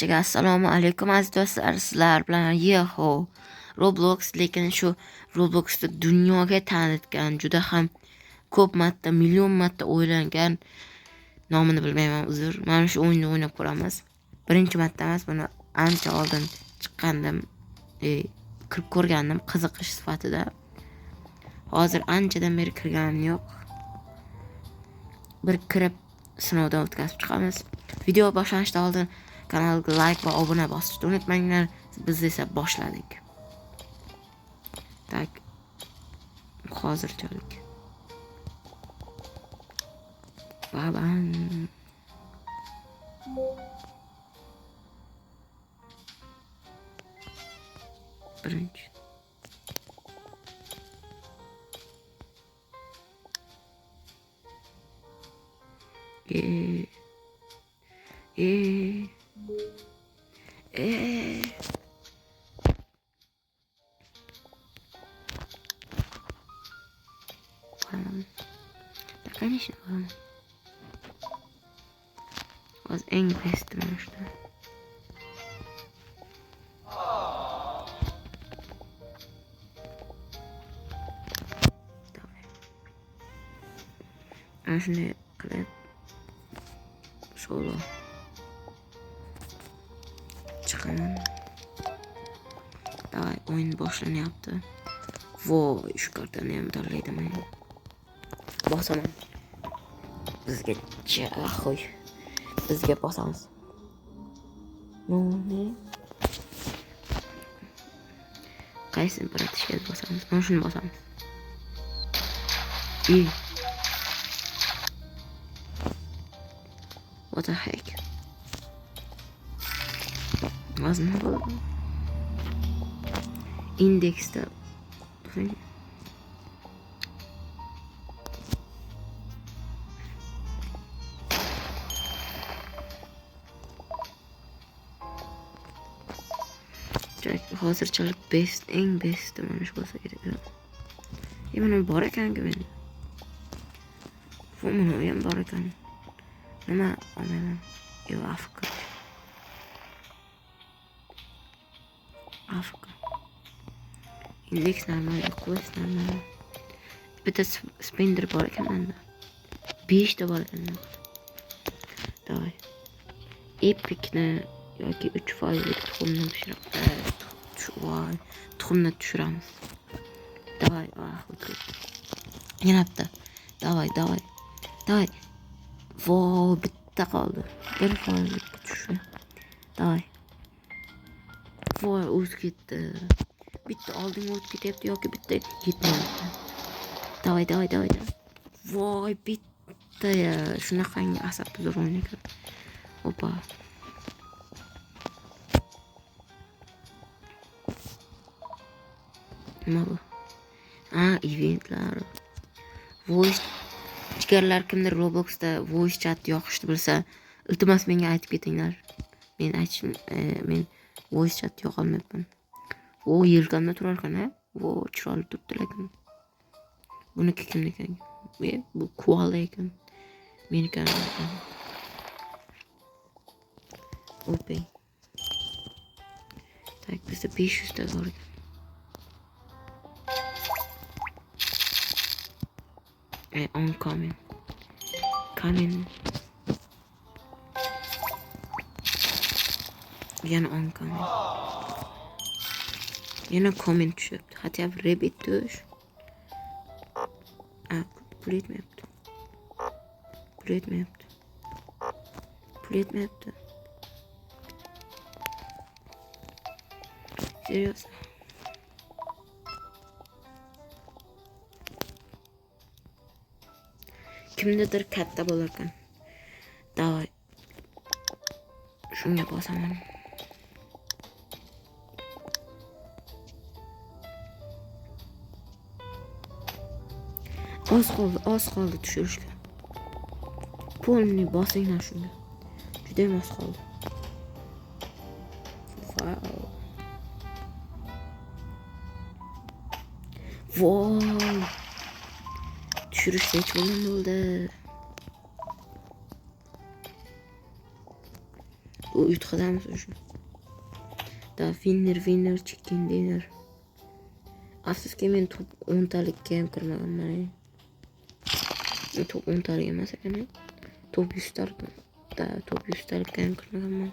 Barchaga assalomu alaykum aziz do'stlar, sizlar bilan Yeho Roblox, lekin shu Robloxni dunyoga tanitgan, juda ham ko'p marta, million marta o'ylangan, nomini bilmayman, uzr. Mana shu o'yinni o'ynab ko'ramiz. Birinchi marta emas, buni ancha oldin chiqqandim, kirib ko'rgandim qiziqish sifatida. Hozir anchadan beri kirganim yo'q. Bir kirib sinovdan o'tkazib chiqamiz. Video boshlanishidan oldin kanalga like va obuna bosishni unutmanglar. Biz esa boshladik. Tak. Hozirchalik. Baban. Birinchi. E. E. Boraman. Да, конечно, boraman. Hozir eng besti mana shu. Давай. Ana shunday qilib solo chiqaman. Давай, o'yin boshlanyapti. Voy, shu kartani ham tanlaydiman. Bosaman. Bizga ahoy. Bizga bosamiz. Ne? Qaysi bratishga bosamiz? Mana shuni bosamiz. What the heck? Hozir nima bo'ldi? Indeksda hozirchalik best, eng besti mana shu bo'lsa kerak. Mana bor ekan-ku menda. Mana u ham bor ekan. Nima olmayman? Yo'q, Afrika. Afrika. Indeks normal, quest normal. Bitta spender bor ekan menda. 5 ta bor ekan. Давай. Epicni yoki 3%lik tuxumni pishirib, voy, tuxumni tushiramiz. Давай, Yana bitta. Давай, давай. Давай. Voy, bitta qoldi. 1%lik tushdi. Давай. Voy, o'tib ketdi. Bitta oldinga o'tib ketyapti yoki bitta yetmayapti. Давай, давай, давай. Voy, bitta ya. Shunaqangi asab buzar o'yin ekan. Opa. Nima bu? Ha, eventlar. Voice jigarlar, kimdir Robloxda voice chat yoqishni bilsa, iltimos menga aytib ketinglar. Men aytishim, men voice chat yoqolmayapman. O, yelkamda turar ekan, ha? Vo, chiroyli turibdi lekin. Buniki kimniki? Bu koala ekan. Meniki. Open. Tak, bizda 500 ta bor ekan. Uncommon. Common. Yana uncommon. Yana common tushyapti. Хотя бы rabbit tush. Pul yetmayapti. Pul yetmayapti. Pul yetmayapti. Серьезно. Kimnidir katta bo'lar ekan. Давай. Shunga bosaman. Oz qoldi, oz qoldi tushirishga. Polni bosinglar shunga. Juda ham oz qoldi. Vau. Voy. Tushirish necha bo'ldi? Bu Yutqazamiz o'sha. Da winner winner chicken dinner. Afsuski men top 10 talikka ham kirmaganman. Top 10 talik emas ekan. Top 100 talik. Da top 100 talikka ham kirmaganman.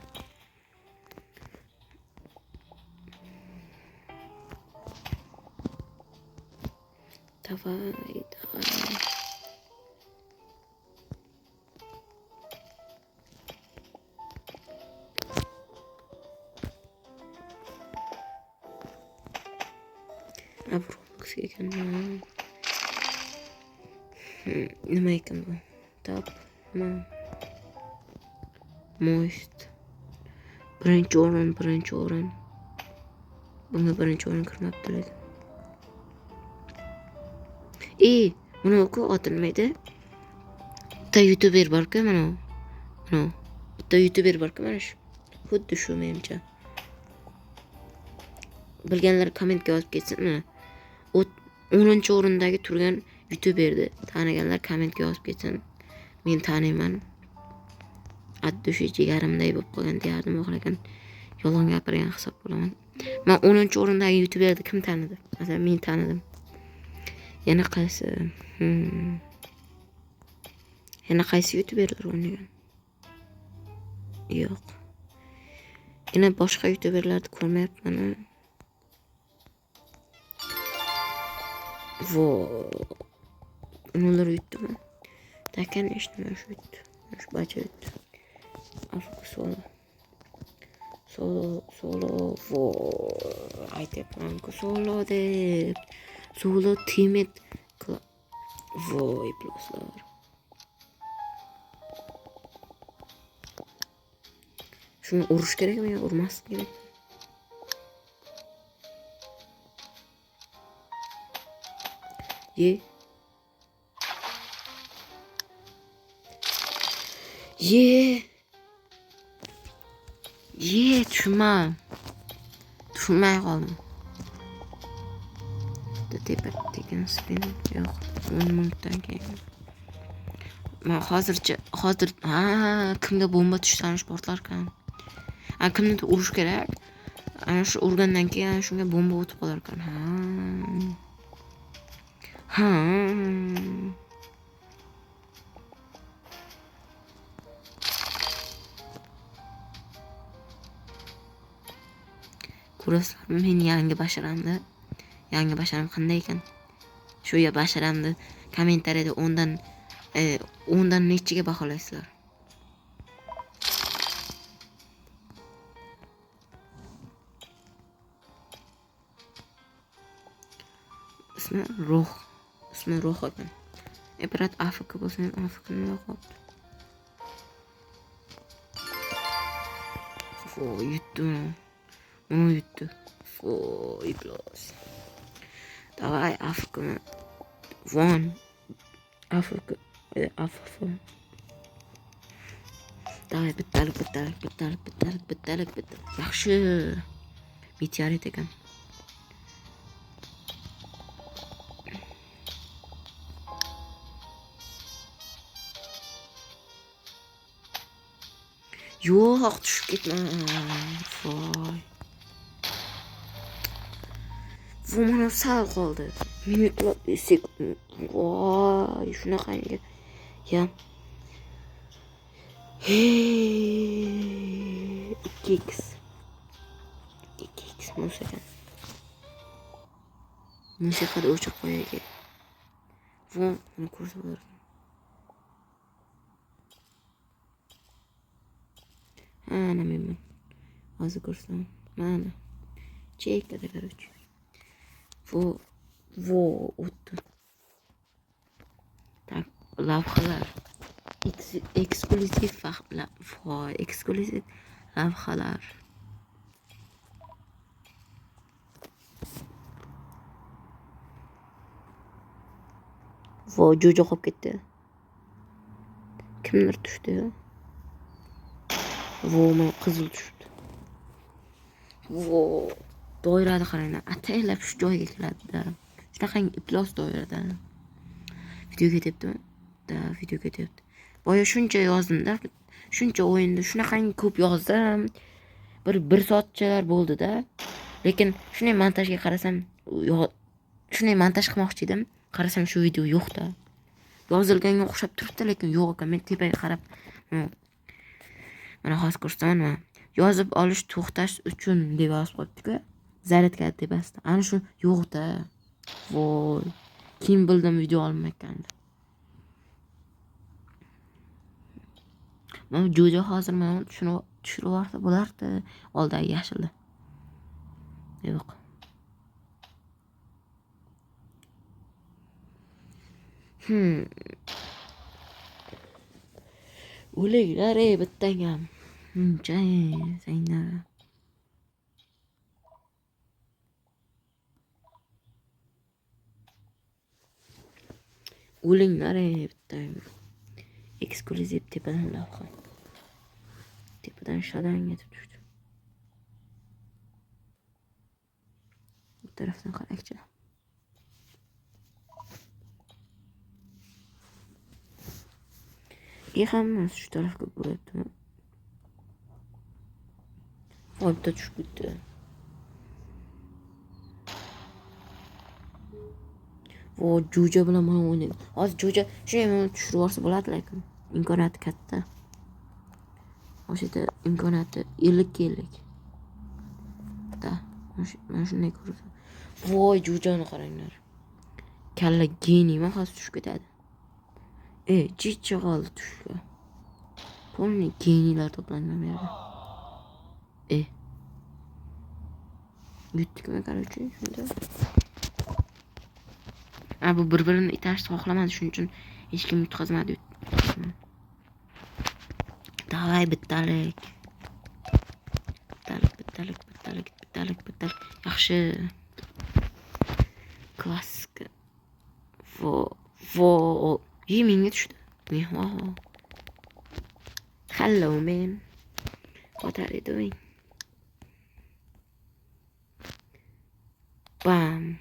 Давай, давай. Roblox ekan. Nima ekan bu? Tap, nima? Moist. Birinchi o'rin, birinchi o'rin. Bunga birinchi o'rin kirmabdi lekin. Mana ku otilmaydi. Bitta youtuber bor-ku mana. Mana. Bitta youtuber bor-ku mana shu. Xuddi shu menimcha. Bilganlar kommentga yozib ketsin. Mana. 10-o'rindagi turgan youtuberni taniganlar kommentga yozib ketsin. Men taniyman. Addushi jigarimday bo'lib qolgan deyardim, lekin yolg'on gapirgan hisob bo'laman. Men 10-o'rindagi youtuberni kim tanidi? Masalan, men tanidim. Yana qaysi? Yana qaysi youtuberlar o'ynagan? Yo'q. Yana boshqa youtuberlarni ko'rmayapman. Vo. Ular yutdimi? Да, конечно, mana shu yutdi. Mana shu bacha yutdi. Afrika solo. Solo, solo, vo. Aytyapman-ku solo deb. Solo teammate. Voy, pluslar. Shuni urish kerakmi yo urmaslik kerak? Ye. Ye. Ye, tushunmadim. Tushunmay qoldim. Tepa tekin spin yo'q. 10 minutdan keyin. Men hozircha hozir ha kimga bomba tushsa ana shu portlar ekan. Ha kimnidir urish kerak. Ana shu urgandan keyin ana shunga bomba o'tib qolar ekan. Ha. Ha. Ko'rasizlarmi, men yangi basharamni. Yangi basharam qanday ekan? Shu ya basharamni kommentariyada 10dan nechiga baholaysizlar? Ismi Ruh. Ismi Ruh ekan. Brat Afrika bo'lsa ham Afrika nima qoldi? Voy, yutdi uni. Uni yutdi. Voy, iflos. Давай, Afrika. Von. Afrika. Afrika. Давай, bittalik, bittalik, bittalik, bittalik, bittalik, bittalik. Yaxshi. Meteorit ekan. Yo'q, tushib ketma. Voy. Bu mana sal qoldi. Minutlab sekund. Voy, shunaqangi. Ya. Hey, 2x. 2x musiqa. Musiqani o'chirib qo'yaylik. Voy, buni ko'rsa bo'larkan. Ana men. Hozir ko'rsam. Mana. Chekkada, короче. Vo, vo, o'tdi. Так, lavhalar. Eksklyuziv voy, eksklyuziv lavhalar. Voy, jo'ja qolib ketdi. Kimdir tushdi? Vo, mana qizil tushdi. Vo, doirani qaranglar, ataylab shu joyga keladi-da. Shunaqangi iflos doirada. Video ketyaptimi? Da, video ketyapti. Boya shuncha yozdim-da, Shuncha o'yinda shunaqangi ko'p yozdim. Bir soatchalar bo'ldi-da. Lekin shunday montajga qarasam, shunday montaj qilmoqchi edim. Qarasam shu video yo'q-da. Yozilganga o'xshab turibdi, lekin yo'q ekan. Men tepaga qarab, mana hozir ko'rsataman. Yozib olish to'xtash uchun deb yozib qo'yibdi-ku. Zaryadka tepasida. Ana shu yo'q-da. Voy. Keyin bildim video olinmayotganini. Mana jo'ja hozir mana tushirib yuborsa bo'lardi. Oldagi yashildi. Yo'q. O'linglar ey bittang ham. Senlar. O'linglar ey bittang. Eksklyuziv tepadan lavha. Tepadan shadang etib tushdi. Bu tarafdan qarangchi. Hammasi shu tarafga bo'lyaptimi? Voy, bitta tushib ketdi. Voy, jo'ja bilan mana o'ynaydi. Hozir jo'ja shunday mana tushirib yuborsa bo'ladi, lekin imkoniyati katta. O'sha yerda imkoniyati 50-50. Da, mana shunday ko'rsa. Voy, jo'jani qaranglar. Kalla geniyman, hozir tushib ketadi. Jicha qoldi tushga. Polni geniylar to'plangan bu yerda. Yutdikmi, короче, shunda. Bu bir-birini itashni xohlamadi, shuning uchun hech kim yutqazmadi. Davay bittalik. Bittalik, bittalik, bittalik, bittalik, bittalik. Yaxshi. Klassika. Vo, vo. Yi, menga tushdi. Mehmon. Hello man. What are you doing? Bam.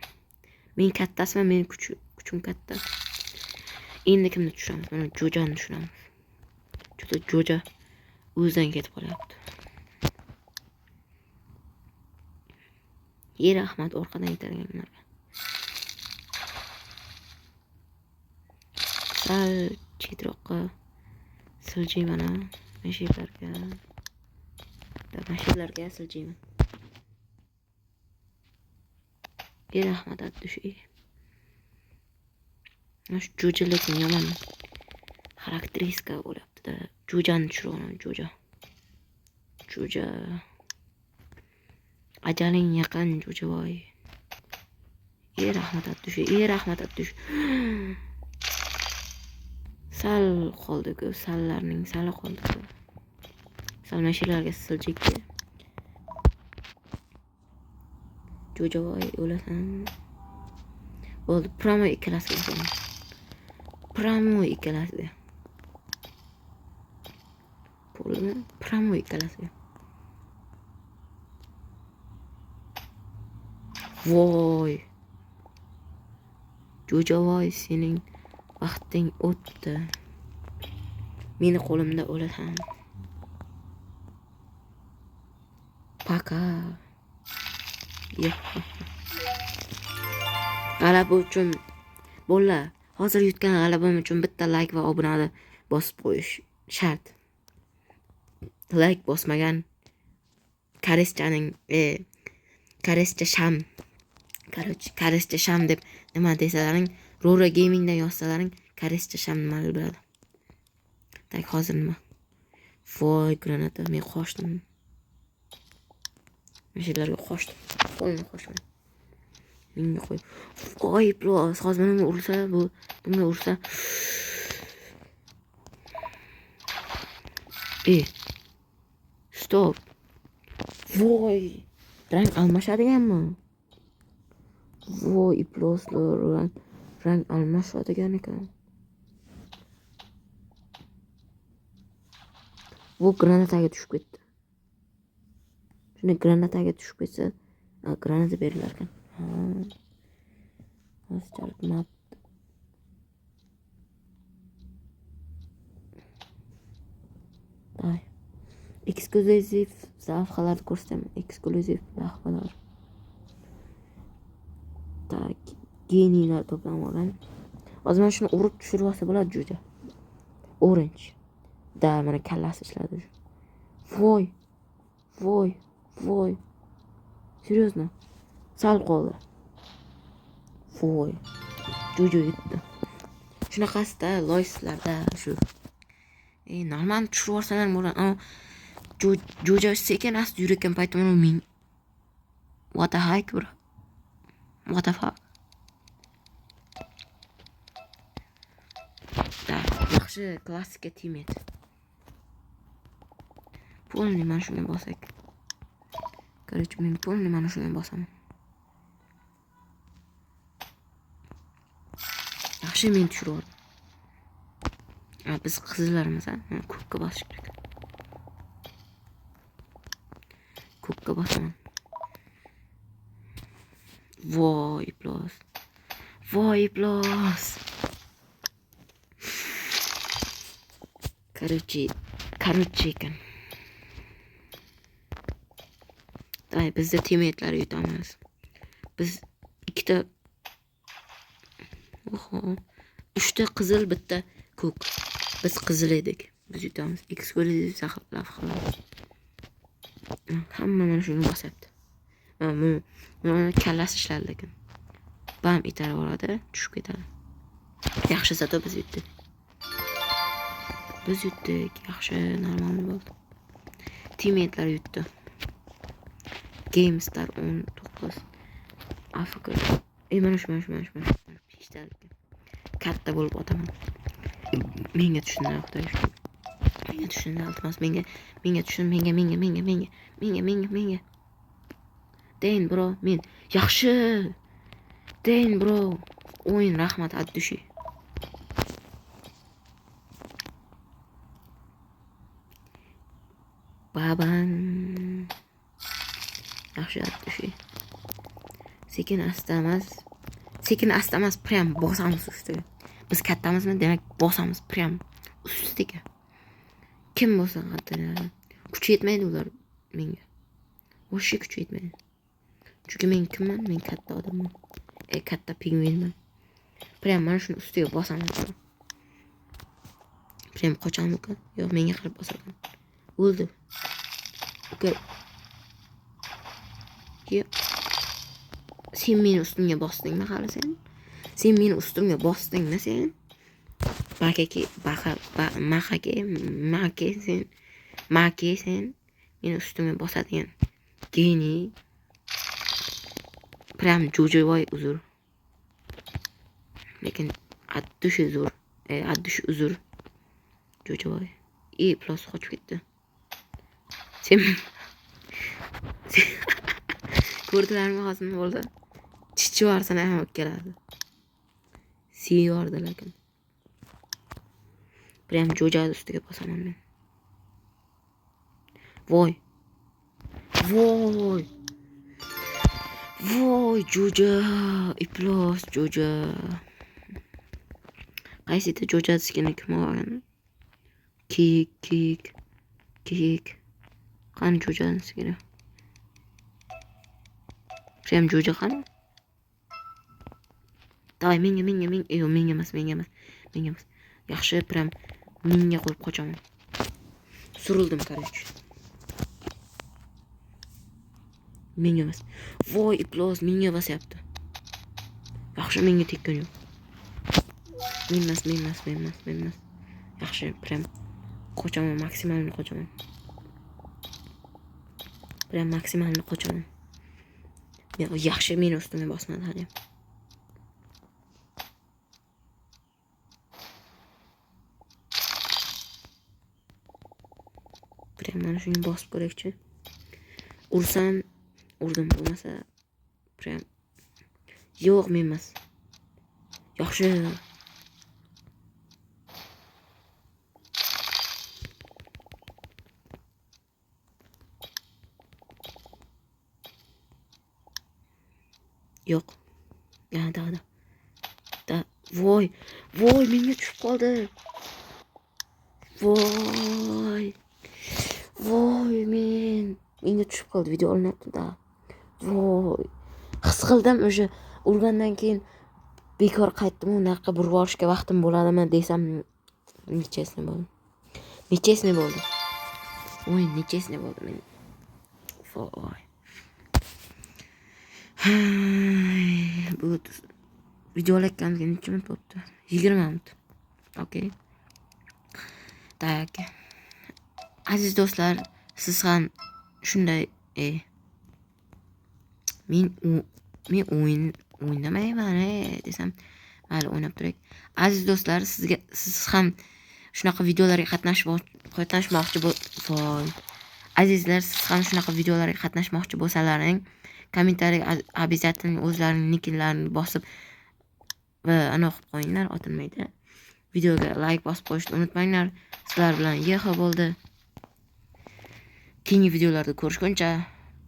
Men kattasiman, men kuchim katta. Endi kimni tushiramiz? Mana jo'jani tushiramiz. Juda jo'ja o'zidan ketib qolyapti. Ey rahmat orqadan itarganlarga. Sal chetroqqa siljiyman, ha. Mashinalarga. Mashinalarga siljiyman. Ey rahmat at dushi. Mana shu jo'ja lekin yomon xarakteristika bo'lyapti-da. Jo'jani tushirib olaman, jo'ja. Jo'ja. Ajaling yaqin, jo'javoy. Ey rahmat at dushi, ey rahmat at dushi. Sal qoldi-ku, sallarning sali qoldi-ku. Sal mashinalarga siljikdi. Jo'javoy o'lasan. Bo'ldi, promo ikkalasiga bosaman. Promo ikkalasiga. Bo'ldimi? Promo ikkalasiga. Voy. Jo'javoy, sening vaqting o'tdi. Meni qo'limda o'lasan. Paka. G'alaba uchun bolalar, hozir yutgan g'alabam uchun bitta like va obunani bosib qo'yish shart. Like bosmagan koreyschaning, koreyscha sham. Короче, koreyscha sham deb nima desalaring, Rora Gamingdan yozsalaring, koreyscha sham nimaligini biladi. Tak, hozir nima? Voy, granata, men qochdim. Mashinalarga qochdim. Qo'lni qochman. Menga qo'y. Voy, plos, hozir mana bunga ursa, bu bunga ursa. Stop. Voy, rang almashadiganmi? Voy, iploslar rang almashadigan ekan. Bu granataga tushib ketdi. Shuni granataga tushib ketsa, granata berilar ekan. Ha. Hozirchalik map. Давай. Eksklyuziv lavhalarni ko'rsataman. Eksklyuziv lavhalar. Так, geniylar to'planib olgan. Hozir mana shuni urib tushirib olsa bo'ladi juda. Orange. Da, mana kallasi ishladi. Voy. Voy. Voy. Серьезно? Sal qoldi. Voy. Jo'ja yutdi. Shunaqasida loyslarda shu. Normal tushirib yuborsalar bo'ladi. Jo'ja sekin asta yurayotgan paytim uni men what the heck bro? What the fuck? Da, yaxshi klassika teammate. Polni mana shunga bosak. Короче, men polni mana shunga bosaman. Yaxshi men tushirib yubordim. Biz qizillarmiz, ha? Ko'kka bosish kerak. Ko'kka bosaman. Voy, iflos. Voy, iflos. Короче ekan. Day, bizda teammate'lar yutamiz. Biz ikkita oho, uchta qizil, bitta ko'k. Biz qizil edik. Biz yutamiz. Eksklyuziv lavhalar. Hamma mana shuni bosyapti. Mana bu kallasi ishladi lekin. Bam itarib yuboradi, tushib ketadi. Yaxshi, zato biz yutdik. Biz yutdik. Yaxshi, normal bo'ldi. Teammate'lar yutdi. GameStar 19. AFK. Mana shu, mana shu, mana shu, mana shu. Pishtalik. Katta bo'lib otaman. Menga tushunlar, Xudoga shukr. Menga tushunlar, iltimos, menga, menga tushun, menga, menga, menga, menga, menga, menga, menga. Deyin, bro, men yaxshi. Deyin, bro. O'yin rahmat от души. Babang. Yaxshi от души. Sekin asta emas. Sekin asta emas, prям bosamiz ustiga. Biz kattamizmi? Demak, bosamiz prям ustiga. Kim bo'lsa qattiq. Kuchi yetmaydi ular menga. O'sha kuchi yetmaydi. Chunki men kimman? Men katta odamman. Katta pingvinman. Prям mana shuni ustiga bosaman. Prям qochaman uka. Yo'q, menga qarab bosarkan. O'ldi. Uka. Yo'q. Sen meni ustimga bosdingmi hali sen? Sen meni ustimga bosdingmi sen? Bakaki, baqa, ba, mahaki, maki sen, maki sen meni ustimga bosadigan geniy. Prям jo'jovoy uzr. Lekin addushi zo'r. Addushi uzr. Jo'jovoy. Plus qochib ketdi. Sen ko'rdilarmi hozir nima bo'ldi? Chichib yuborsang ham keladi. Siyib yubordi lekin. Prям jo'jani ustiga bosaman men. Voy. Voy. Voy jo'ja, iflos jo'ja. Qaysi edi jo'ja skini kim olgan? Kik, kik, kik. Qani jo'jani skini? Prям jo'ja qani? Давай, menga, menga, menga. Yo'q, menga emas, menga emas. Menga emas. Yaxshi, prям menga qo'yib qochaman. Surildim, короче. Menga emas. Voy, iflos, menga bosyapti. Yaxshi, menga tekkan yo'q. Men emas, men emas, men emas, men emas. Yaxshi, prям qochaman, maksimalni qochaman. Prям maksimalni qochaman. Yaxshi, meni ustimga bosmadi hali. Prям mana shunga bosib ko'rakchi. Ursam, urdim, bo'lmasa prям yo'q, men emas. Yaxshi. Yo'q. Ya, da, da. Da, voy, voy, menga tushib qoldi. Voy. Voy, menga tushib qoldi, video olinyapti-da. Voy. His qildim o'sha urgandan keyin bekor qaytdim, unaqa burib yuborishga vaqtim bo'ladimi desam, нечестный bo'ldi. Нечестный bo'ldi. Voy, нечестный bo'ldi men. Voy. Hay, bu video olayotganimizga necha minut bo'libdi? 20 minut. Okey. Так. Aziz do'stlar, siz ham shunday men o'yin o'ynamayman desam, mayli, o'ynab turay. Aziz do'stlar, siz ham shunaqa videolarga qatnashmoqchi voy. Azizlar, siz ham shunaqa videolarga qatnashmoqchi bo'lsalaring, kommentariyaga обязательно o'zlaringning niklarini bosib va anaqa qilib qo'yinglar, otilmaydi. Videoga like bosib qo'yishni unutmanglar. Sizlar bilan YH bo'ldi. Keyingi videolarda ko'rishguncha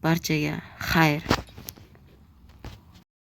barchaga xayr.